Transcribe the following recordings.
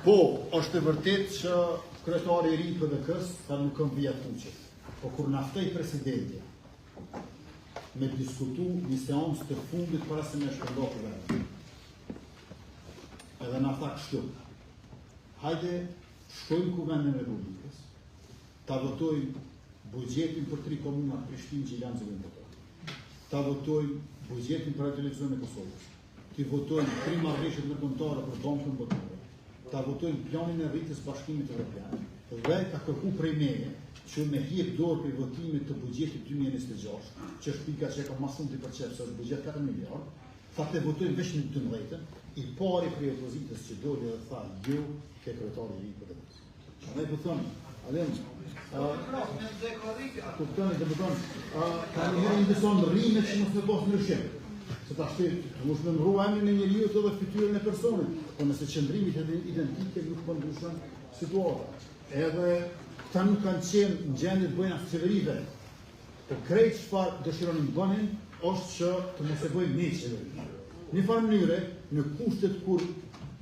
Po, është e vërtetë që kryetari i ri i PDK-së tha nuk kam vija të kuqe. Po kur na ftoi presidenti me diskutu një seancë të fundit para se me shpërnda kuvendin. Edhe na tha kështu. Hajde, shkojmë Kuvendin e Republikës, ta votojmë buxhetin për tri komunat Prishtinë, Gjilan, Zubin Potok. Ta votojmë buxhetin për Televizionin e Kosovës. T'i votojmë tri marrëveshjet ndërkombëtare për Bankën Botërore. Ta votojmë planin e rritjes Bashkimit Evropian dhe ka kërku prej meje që me hjek dorë prej votimit të buxhetit 2026, që është pika që e kam ma shumë të për qef, se është buxhet 4 miliard, tha të votojmë veç në 12-ën, i pari prej opozitës që doli dhe tha jo ke kryetari i ri i PDK-së. Andaj po them, a din, a kuptoni, do të thonë, ka një herë disa ndërrime që mos me pas ndryshim. Se tash ti mos me ndrru emrin e njeriut edhe fytyrën e personit, po nëse qëndrimet janë identike nuk po ndryshon situata. Edhe këta nuk kanë qenë në gjendje të bëjnë as qeveri vetë. Po krejt çfarë dëshironin bënin është që të mos e bëjmë ne qeveri. Një farë mënyre, në kushtet kur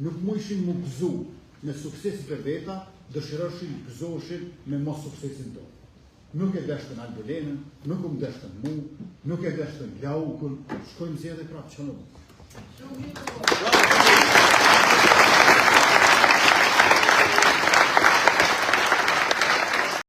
nuk mujshin mu gëzu me sukseset e veta, dëshiroshin gëzoheshin me mos suksesin tonë. Nuk e deshtën Albulenën, nuk um deshtën mu, nuk e deshtën Glaukun, shkojmë zgjedhje prapë që nuk.